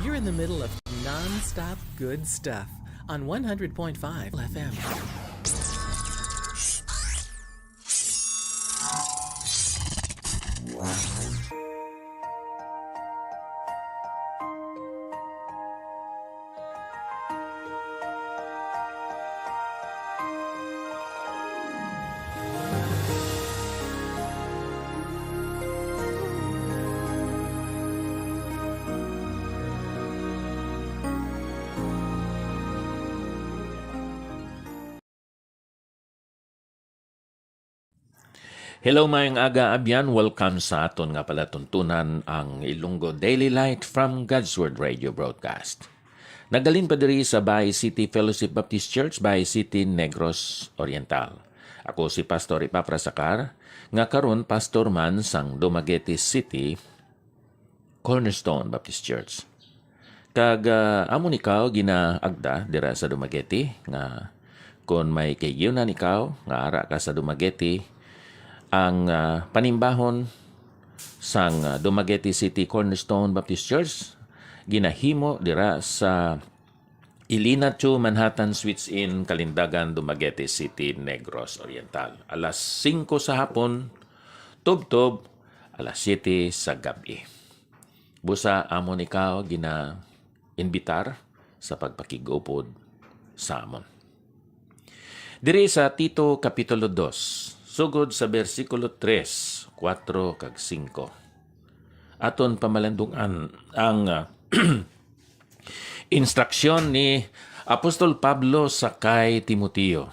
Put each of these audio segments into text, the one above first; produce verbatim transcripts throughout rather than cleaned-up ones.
You're in the middle of non-stop good stuff on one hundred point five F M. Hello, mayong aga, abyan. Welcome sa aton nga palatuntunan, ang Ilonggo Daily Light from God's Word Radio Broadcast. Naghalin pa diri sa Bay City Fellowship Baptist Church, Bay City, Negros Oriental. Ako si Pastor Epafras Acar, nga karon pastor man sang Dumaguete City, Cornerstone Baptist Church. Kag, ah, amo ni ikaw ginaagda dira sa Dumaguete nga kon may kahigayonan ikaw nga ara ka sa Dumaguete, ang, ah, panimbahon sang, ah, Dumaguete City Cornerstone Baptist Church ginahimo dira sa Ilina Two Manhattan Suites Inn, Kalindagan, Dumaguete City, Negros Oriental. Alas singko sa hapon, tubtob alas siyete sa gab-i. Busa, amon ikaw gina-invitar sa pagpakig-upod sa amon. Diri sa Tito Kapitulo dos, sugod sa bersikulo tres, kuwatro, kag singko, aton pamalandungan ang, ah, instruksyon ni Apostol Pablo sa kay Timoteo,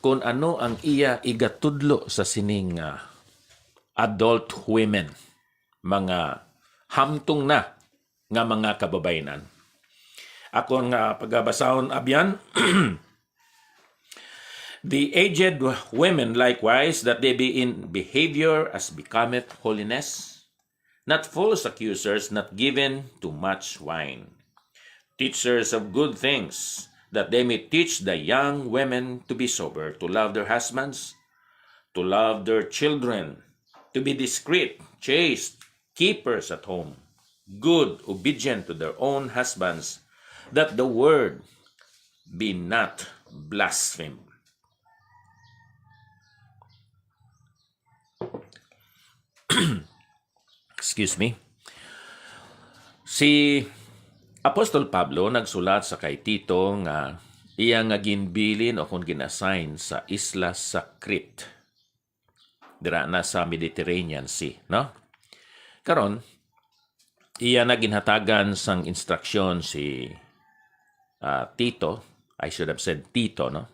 kon ano ang iya igatudlo sa sining, ah, adult women, mga hamtong na nga mga kababayenan. Akon nga pagabasahon, abyan. The aged women likewise, that they be in behavior as becometh holiness, not false accusers, not given to much wine, teachers of good things, that they may teach the young women to be sober, to love their husbands, to love their children, to be discreet, chaste, keepers at home, good, obedient to their own husbands, that the word be not blasphemed. Excuse me. Si Apostol Pablo nagsulat sa kay Tito nga iya nga ginbilin o kon gin-assign sa isla sa Crete, dira na sa Mediterranean Sea, no? Karon, iya na ginhatagan sang instruksyon si, ah, Tito, I should have said Tito, no?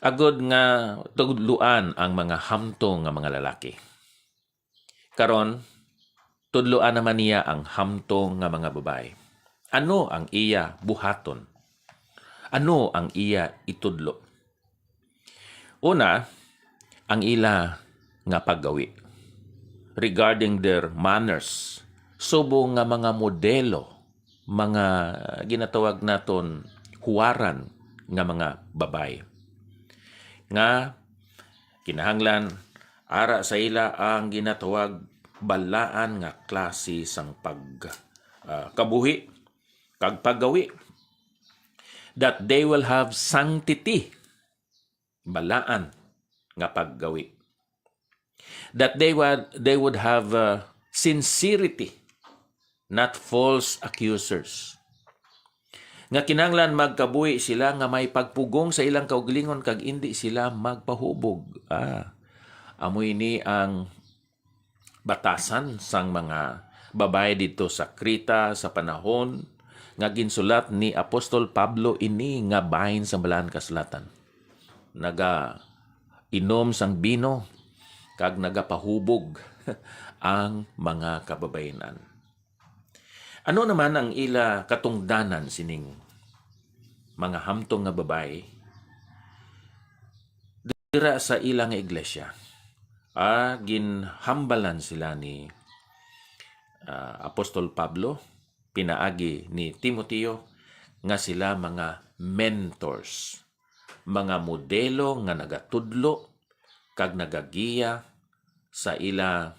Agod nga tudloan ang mga hamtong nga mga lalaki. Karon, tudloan naman niya ang hamtong nga mga babayi. Ano ang iya buhaton? Ano ang iya itudlo? Una, ang ila nga paggawi. Regarding their manners, subong nga mga modelo, mga ginatawag naton huwaran nga mga babayi, nga kinahanglan ara sa ila ang ginatawag balaan nga klase sang pag, ah, kabuhi kag paggawi, that they will have sanctity, balaan nga paggawi, that they would, they would have, uh, sincerity, not false accusers. Nga kinahanglan magkabuhi sila nga may pagpugong sa ilang kaugalingon kag indi sila magpahubog. Ah, amo ini ang batasan sang mga babayi didto sa Crete sa panahon nga ginsulat ni Apostol Pablo ini nga bahin sang Balaan Kasulatan. Nagainom sang bino kag nagapahubog ang mga kababayen-an. Ano naman ang ila katungdanan sining mga hamtong nga babayi dira sa ila nga iglesia? Ah, ginhambalan sila ni, ah, Apostol Pablo pinaagi ni Timoteo nga sila mga mentors, mga modelo nga nagatudlo kag nagagiya sa ila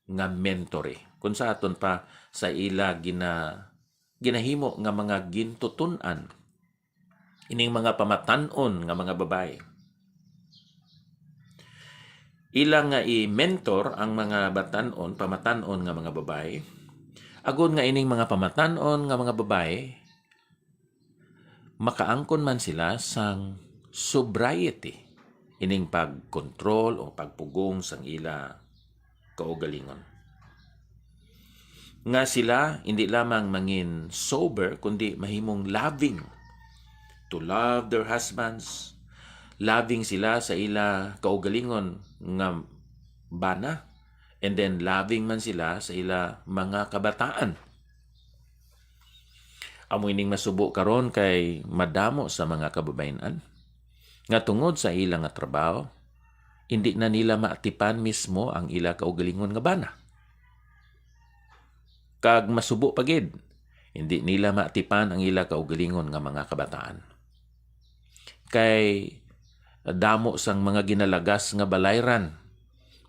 nga mentori. Kung sa aton pa, sa ila gina-, ginahimo nga mga gintuton-an, ining mga pamatan-on nga mga babayi. Ila nga i-mentor ang mga batan-on, pamatan-on nga mga babayi, agod nga ining mga pamatan-on nga mga babayi makaangkon man sila sang sobriety, ining pagkontrol o pagpugong sang ila kaugalingon. Nga sila hindi lamang mangin sober, kundi mahimong loving. To love their husbands. Loving sila sa ila kaugalingon nga bana. And then loving man sila sa ila mga kabataan. Amo ining masubo karon kay madamo sa mga kababayen-an nga tungod sa ila nga trabaho, hindi na nila maatipan mismo ang ila kaugalingon nga bana. Kag masubo pa gid, hindi nila maatipan ang ila kaugalingon nga mga kabataan. Kay damo sang mga ginalagas nga balayran.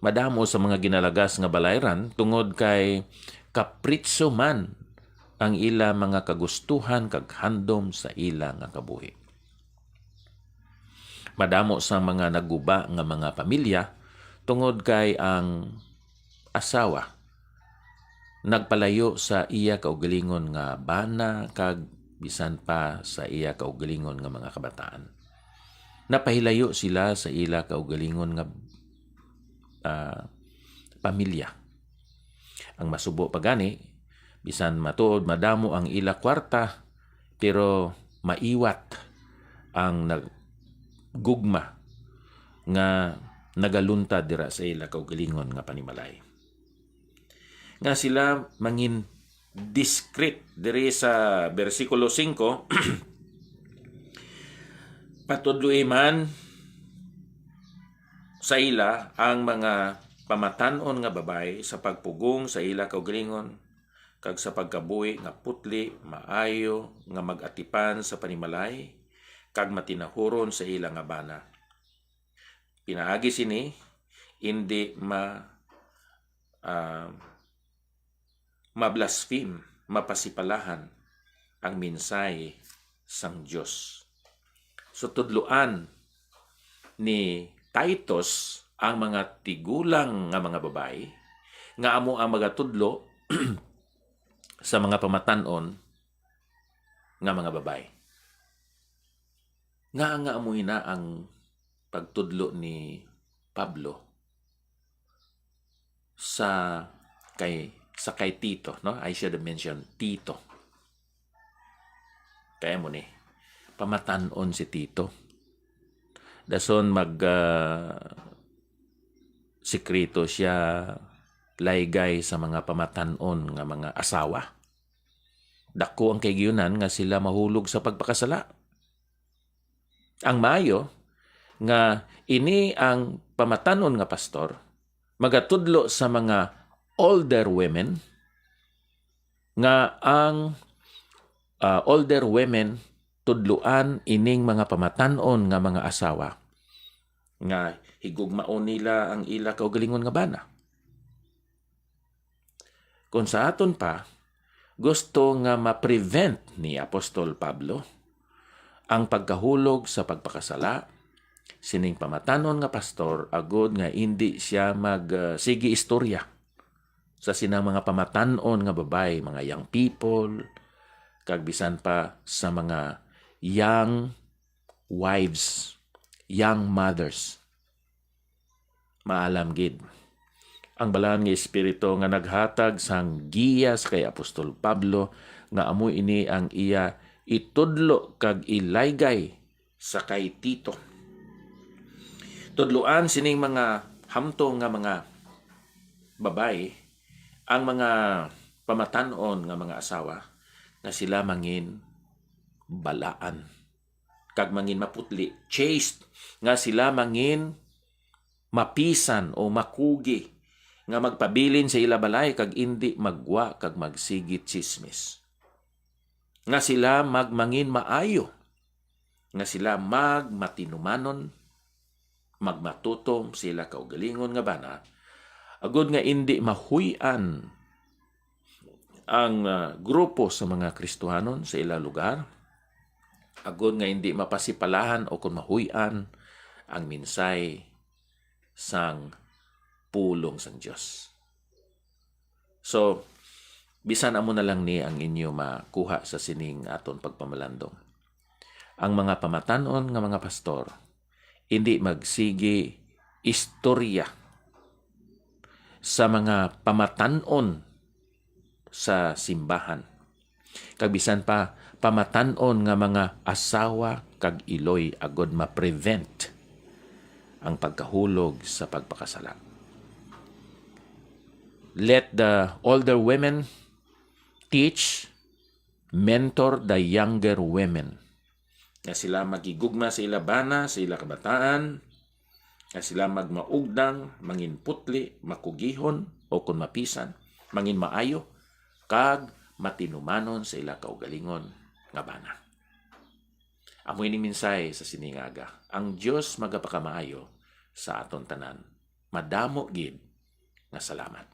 Madamo sa mga ginalagas nga balayran tungod kay kapritso man ang ila mga kagustuhan kag handom sa ila nga kabuhi. Madamo sa mga naguba nga mga pamilya tungod kay ang asawa nagpalayo sa iya kaugalingon nga bana kag bisan pa sa iya kaugalingon nga mga kabataan. Napahilayo sila sa ila kaugalingon nga, ah, pamilya. Ang masubo pa gani, bisan matuod madamo ang ila kwarta, pero maiwat ang nag-, gugma nga nagaluntad dira sa ila kaugalingon nga panimalay. Nga sila mangin discreet diri sa bersikulo singko, patudloi man sa ila ang mga pamatan-on nga babayi sa pagpugong sa ila kaugalingon, kag sa pagkabuhi nga putli, maayo, nga mag-atipan sa panimalay, kag matinahuron sa ila nga bana. Pinaagi sini, indi ma-, ah, mablaspheme, mapasipalahan ang mensahe sang Dios. So, tudloan ni Titus ang mga tigulang nga mga babayi nga amo ang magatudlo sa mga pamatan-on nga mga babayi. Nga, nga amo ina ang pagtudlo ni Pablo sa kay, sa kay Tito, no? I should have mentioned Tito. Kaya mo ni, pamatan-on si Tito. Dason mag, ah, sikreto siya laygay sa mga pamatan-on nga mga asawa. Dako ang kahigayonan nga sila mahulog sa pagpakasala. Ang maayo nga ini ang pamatan-on nga pastor magatudlo sa mga older women nga ang, ah, older women tudloan ining mga pamatan-on nga mga asawa nga higugmaon nila ang ila kaugalingon nga bana. Kung sa aton pa, gusto nga ma-prevent ni Apostol Pablo ang pagkahulog sa pagpakasala sining pamatan-on nga pastor, agod nga indi sia mag, ah, sige istorya sa sinang mga pamatan-on nga babayi, mga young people, kag bisan pa sa mga young wives, young mothers. Maalam gid ang Balaan nga Espiritu nga naghatag sang giya sa kay Apostol Pablo, nga amo ini ang iya itudlo kag ilaygay sa kay Tito. Tudloan sining mga hamtong nga mga babayi ang mga pamatan-on nga mga asawa nga sila mangin balaan kag mangin maputli, chaste, nga sila mangin mapisan o makugi, nga magpabilin sa ila balay kag indi maggwa kag magsigi tsismis. Nga sila magmangin maayo, nga sila magmatinumanon, magmatutom sa ila kaugalingon nga bana, agod nga indi mahuy-an ang, ah, grupo sa mga Kristohanon sa ilang lugar, agod nga hindi mapasipalahan o kon mahuy-an ang mensahe sang pulong sang Dios. So, bisan amo na lang ni ang inyo makuha sa sining aton pagpamalandong. Ang mga pamatan-on nga mga pastor, hindi magsigi istorya sa mga pamatan-on sa simbahan, kag bisan pa pamatan-on nga mga asawa kag iloy, agod ma-prevent ang pagkahulog sa pagpakasala. Let the older women teach, mentor the younger women, nga sila maghigugma sa ila bana, sa ila kabataan, nga sila magmaugdang, manginputli, makugihon, o kon mapisan, manginmaayo, kag matinumanon sa ila kaugalingon nga bana. Amo ini mensahe sa sining aga. Ang Dios magapakamaayo sa aton tanan. Madamo gid nga salamat.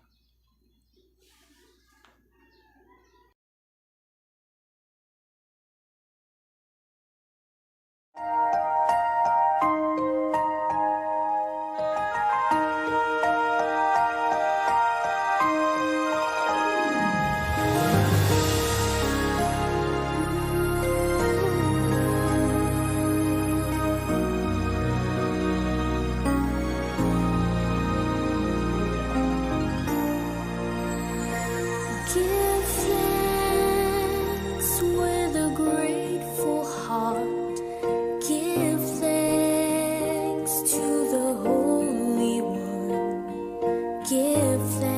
Give thanks with a grateful heart. Give thanks to the Holy One. Give